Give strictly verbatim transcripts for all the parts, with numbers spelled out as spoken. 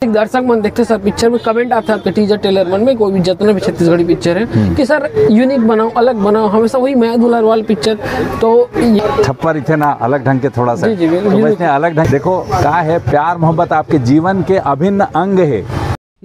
दर्शक मन देखते सर, पिक्चर में कमेंट आता है आपके टीजर ट्रेलर मन में, कोई भी जितना भी छत्तीसगढ़ी पिक्चर है कि सर यूनिक बनाओ, अलग बनाओ, हमेशा वही मया दुलार वाला पिक्चर। तो ये छप्पर इथे ना अलग ढंग के थोड़ा सा, जी, जी, बिल्कुल, तो बिल्कुल। वैसे अलग ढंग। देखो का है, प्यार मोहब्बत आपके जीवन के अभिन्न अंग है।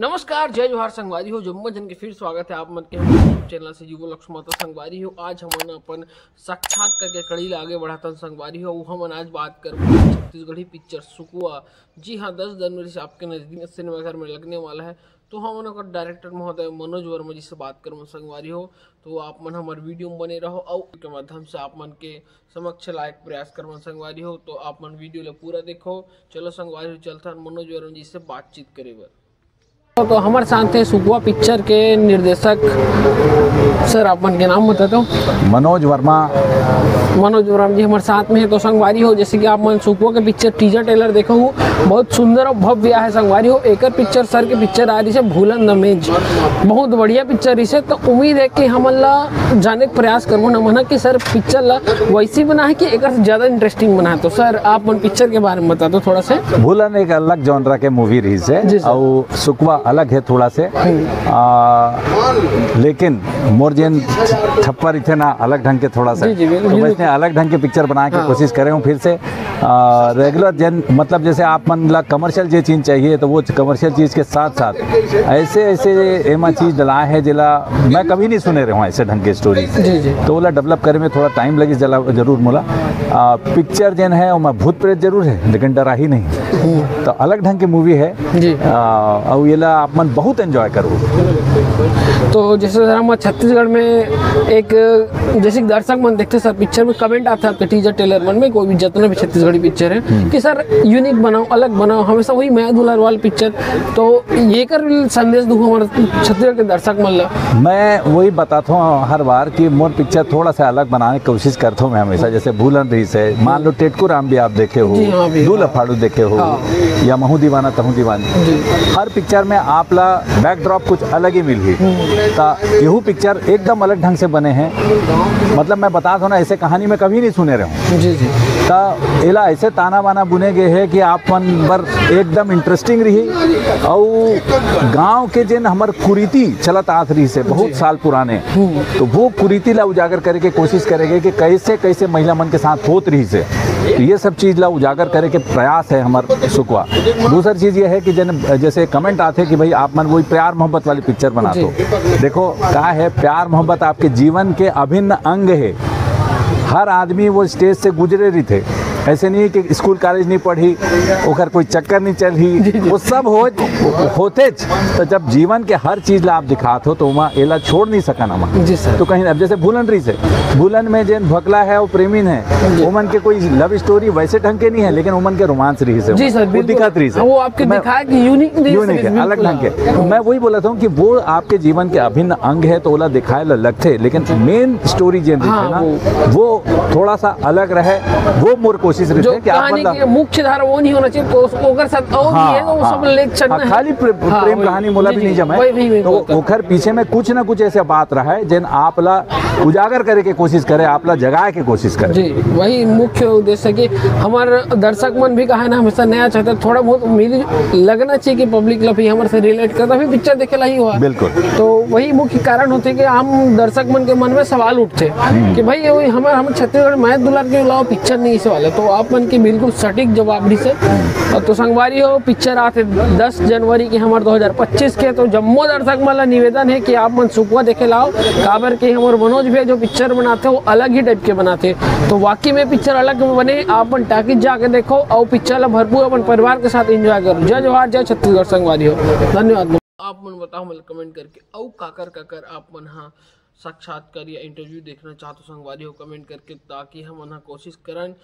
नमस्कार, जय जोहार संगवारी हो, जम्मो झन के फिर स्वागत है आप मन के हमर YouTube चैनल से युवा लक्ष्मण। तो संगवारी हो, आज हमन अपन साक्षात्कार के कड़ी ला आगे बढ़ातन संगवारी हो। हमन आज बात करबो छत्तीसगढ़ी पिक्चर सुकवा। जी हाँ, दस जनवरी से आपके नजदीक सिनेमाघर में लगने वाला है। तो हमन ओकर डायरेक्टर महोदय मनोज वर्मा जी से बात करबो संगवारी हो। तो आप मन हमर वीडियो में बने रहो, अउ के माध्यम से आप मन के समक्ष लाए के प्रयास करबो संगवारी हो। तो आप मन वीडियो ला पूरा देखो। चलो संगवारी हो, चलथन मनोज वर्मा जी से बातचीत करे बर। तो हमारे साथ है सुकवा पिक्चर के निर्देशक सर, आप मन के नाम बता दो। मनोज वर्मा। मनोज वर्मा जी हमारे साथ में है। तो संगवारी हो, जैसे कि आप मन सुकवा के पिक्चर टीजर ट्रेलर देखो हो, बहुत सुंदर और भव्य है संगवारी हो। एकर पिक्चर सर के पिक्चर आ रही है भूलन द मेज, बहुत बढ़िया पिक्चर रही है। तो उम्मीद है कि हमन ला जाने के प्रयास करबो न मना कि सर पिक्चर ला वैसी बना है कि एकर से ज्यादा इंटरेस्टिंग बना है। तो सर आप मन पिक्चर के बारे में बता दो थोड़ा सा। भूलन एक अलग जॉनरा के मूवी रही है जी सर। और सुकवा अलग है थोड़ा से। आ, लेकिन मोर जेन छप्पर इथे ना अलग ढंग के थोड़ा सा, जी, जी, बिल्कुल, तो बिल्कुल। वैसे अलग ढंग के पिक्चर बनाए के हाँ। कोशिश करे हूँ फिर से। आ, रेगुलर जेन मतलब जैसे आप मन ला कमर्शियल जे चीज चाहिए तो वो कमर्शियल चीज के साथ साथ ऐसे ऐसे एमा चीज डलाए है जेला मैं कभी नहीं सुने रहे हूँ ऐसे ढंग के स्टोरी। जी, जी। तो ओला डेवलप करे में थोड़ा टाइम लगी जला जरूर मोला। आ, पिक्चर जेन है ओमा भूत प्रेत जरूर है लेकिन डराही नहीं। तो अलग ढंग के मूवी है। जी। आ, अउ येला आप मन बहुत एंजॉय करो। तो जैसे सर हम छत्तीसगढ़ में एक, जैसे कि दर्शक मन देखते सर पिक्चर में कमेंट आता है आपके टीजर ट्रेलर मन में, कोई भी जितना भी छत्तीसगढ़ी पिक्चर है कि सर यूनिक बनाओ, अलग बनाओ, हमेशा वही मया दुलार वाला पिक्चर। तो एकर संदेश दूँ हमारे छत्तीसगढ़ के दर्शक मन ला। मैं वही बताता हूँ हर बार कि मोर पिक्चर थोड़ा सा अलग बनाने की कोशिश करता हूँ मैं हमेशा। जैसे भूलन रही से, मान लो टेटकू राम भी आप देखे हो, जी हाँ भैया। दू लफाड़ू देखे हो, हाँ। या महू दीवाना तहू दीवानी, जी। हर पिक्चर में आप ला बैकड्रॉप कुछ अलग ही मिलही। ता यहू पिक्चर एकदम अलग ढंग से बने हैं। मतलब मैं बता दो ना, ऐसे कहानी में कभी नहीं सुने रहे हूँ। जी, जी। ता एला ऐसे ताना बाना बुने गए है कि आप मन बर एकदम इंटरेस्टिंग रही। अउ गांव के जेन हमर कुरीति चलत आत रही से बहुत जी। साल पुराने, हम्म। तो वो कुरीति ला उजागर करे के कोशिश करेगे कि कैसे कैसे महिला मन के साथ होत रही से। तो ये सब चीज ला उजागर करे के प्रयास है हमर सुकवा। दूसर चीज ये है कि जन, जैसे कमेंट आते कि भाई आप मन वही प्यार मोहब्बत वाली पिक्चर बना जी। दो। देखो का है, प्यार मोहब्बत आपके जीवन के अभिन्न अंग है। हर आदमी वो स्टेज से गुजरे रही थे। ऐसे नहीं कि स्कूल कॉलेज नहीं पढ़ी, ओकर कोई चक्कर नहीं चलही, जी, जी। वो सब हो होतेच। तो जब जीवन के हर चीज ला आप दिखात हो तो वहाँ एला छोड़ नहीं सकन हम। जी सर। तो कहीं अब जैसे भूलन रही से, भूलन में जेन भकला है वो प्रेमिन है, जी। ओमन के कोई लव स्टोरी वैसे ढंग के नहीं है लेकिन ओमन के रोमांस रही से, जी सर, वो बिल्कुल। दिखात रही से। हाँ, वो आपके मैं दिखाया कि यूनिक नहीं यूनिक सर, है, अलग बिल्कुल। ढंग के। मैं वही बोला था कि वो आपके जीवन के अभिन्न अंग है तो ओला दिखाए ला लगथे, लेकिन मेन स्टोरी जेन रही हाँ, है ना वो। वो थोड़ा सा अलग रहे, वो मोर कोशिश जो रही है कि आप कहानी मतलब के मुख्य धारा वो नहीं होना चाहिए, तो उसको अगर सब और हाँ, भी है तो वो हाँ। सब लेके चलना हाँ, है। खाली प्रे-, हाँ, प्रेम वही, कहानी मोला जी, भी जी, नहीं जमा वही, वही, वही तो बोलता हूँ। ओखर पीछे में कुछ ना कुछ ऐसे बात रहे जेन आप ला उजागर करे के कोशिश करे, आप ला जगाए के कोशिश करे। जी, वही मुख्य उद्देश्य है कि हमारे दर्शक मन भी कहा ना हमेशा नया चाहते हैं, थोड़ा बहुत उम्मीद लगना चाहिए कि पब्लिक ला भी हमारे से रिलेट करता भी पिक्चर देखे ला ही हुआ। बिल्कुल। तो वही मुख्य कारण होते कि आम दर्शक मन के मन में सवाल उठते हम्म। कि भाई ये हमारे हम छत्तीसगढ़ में दुलार के अलावा पिक्चर नहीं इसे वाले। तो आप मन के बिल्कुल सटीक जवाब रही से। और तो संगवारी हो, पिक्चर आते दस जनवरी के हमारे दो हज़ार पच्चीस के, तो जम्मो दर्शक मन ला निवेदन है कि आप मन सुकवा देखे लाओ, काबर के हमर मनोज भैया जो पिक्चर बनाते वो अलग ही टाइप के बनाते। तो वाकई में पिक्चर अलग बने, आप मन टाकीज जाके देखो और पिक्चर ला भरपूर अपन परिवार के साथ एंजॉय करो। जय जोहार, जय छत्तीसगढ़ संगवारी हो, धन्यवाद। आप मन बताओ मन कमेंट करके, अउ काकर काकर आप मन हा साक्षात्कार या इंटरव्यू देखना चाहते हो संगवारी हो कमेंट करके, ताकि हम मन हा कोशिश करन